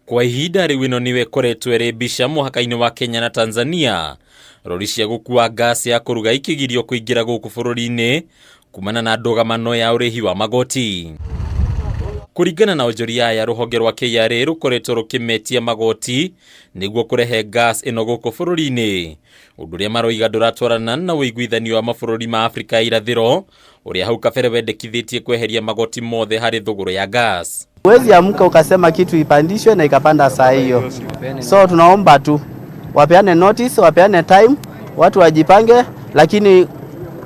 Kwa ihinda rĩu ĩno nĩyo ĩkoretwo ĩrĩ mbica mũhaka-inĩ wa Kenya na Tanzania, rori cia gũkua gas ya kũruga ikĩgirio kũingĩra gũkũ bũrũri-inĩ kumana na ndũgamano ya ũrĩhi wa magoti. Kũringana na onjoria aya, rũhonge rwa KRA rũkoretwo rũkĩmetia magoti nĩguo kũrehe gas ĩno gũkũ bũrũri-inĩ, ũndũ ũrĩa maroiga ndũratwarana na ũiguithanio wa mabũrũri ma Afrika ya irathĩro ũrĩa hau kabere wendekithĩtie kweheria magoti mothe harĩ thũgũrĩ ya gas. Huwezi amka ukasema kitu ipandishwe na ikapanda saa hiyo. So tunaomba tu wapeane notice, wapeane time, watu wajipange, lakini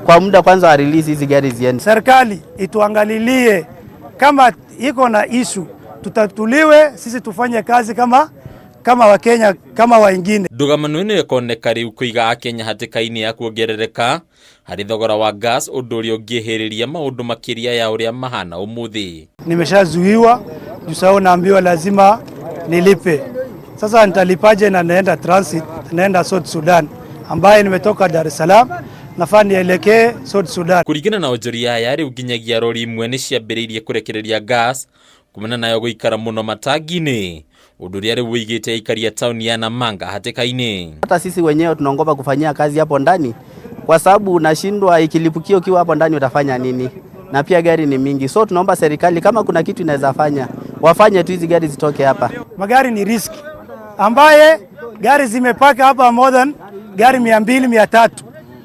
kwa muda kwanza wa release hizi gari ziende. Serikali ituangalilie kama iko na issue, tutatuliwe sisi, tufanye kazi kama Wakenya kama wengine. Ndũgamano ĩno ĩkoneka rĩu kũiga Akenya hatĩka-inĩ ya kuongerereka harĩ thogora wa gas, ũndũ ũrĩa ũngĩhĩrĩria maũndũ makĩria ya ũrĩa mahana ũmũthĩ. Nimeshazuiwa juu sasa naambiwa lazima nilipe. Sasa nitalipaje? Na naenda transit, naenda South Sudan ambaye nimetoka Dar es Salaam, nafaa nielekee South Sudan. Kũringana na onjoria aya, rĩu nginyagia rori imwe nĩ ciambĩrĩirie kũrekereria gas kumana nayo gũikara mũno matangi-inĩ, ũndũ ũrĩa rĩu ũigĩte aikari a taũni ya Namanga hatĩka-inĩ. Hata sisi wenyewe tunaogopa kufanyia kazi hapo ndani kwa sababu unashindwa, ikilipukia ukiwa hapo ndani utafanya nini? Na pia gari ni mingi, so tunaomba serikali kama kuna kitu inaweza fanya wafanye tu, hizi gari zitoke hapa. Magari ni risk, ambaye gari zimepaka hapa more than gari 200, 300,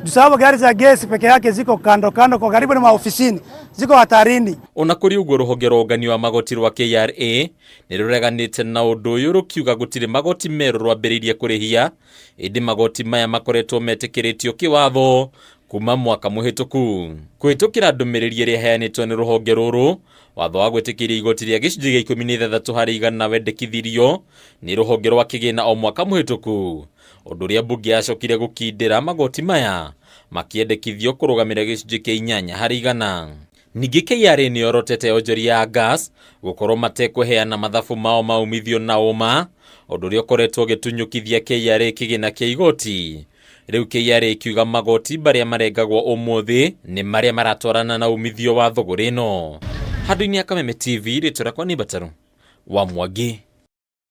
juu sababu gari za gesi peke yake ziko kando kando, kwa karibu na maofisini, ziko hatarini. Ona kũrĩ ũguo, rũhonge rwa ũngania wa magoti rwa KRA nĩ rũreganĩte na ũndũ ũyũ rũkiuga gũtirĩ magoti merũ rwambĩrĩirie kũrĩhia, ĩndĩ magoti maya makoretwo metĩkĩrĩtio kĩwatho kuma mwaka mũhĩtũku. Kũhĩtũkĩra ndũmĩrĩri ĩrĩa ĩheanĩtwo nĩ rũhonge rũrũ, watho wa gwĩtĩkĩria igoti rĩa gĩcunjĩ gĩa 16% wendekithirio nĩ rũhonge rwa kĩgĩna o mwaka mũhĩtũku, ũndũ ũrĩa mbunge yacokire gũkindĩra magoti maya makĩendekithio kũrũgamĩra gĩcunjĩ kĩa 8%. Ningĩ KRA nĩ yorotete onjoria ya gas gũkorwo matekũheana mathabu mao ma umithio na ũma, ũndũ ũrĩa ũkoretwo ũgĩtunyũkithia KRA kĩgĩna kĩa igoti. Rĩu KRA ikiuga magoti marĩa marengagwo ũmũthĩ nĩ marĩa maratwarana na umithio wa thũgũrĩ ĩno. Handũ-inĩ ya Kameme TV, rĩtwa rĩakwa nĩ Mbataru wa Mwangi.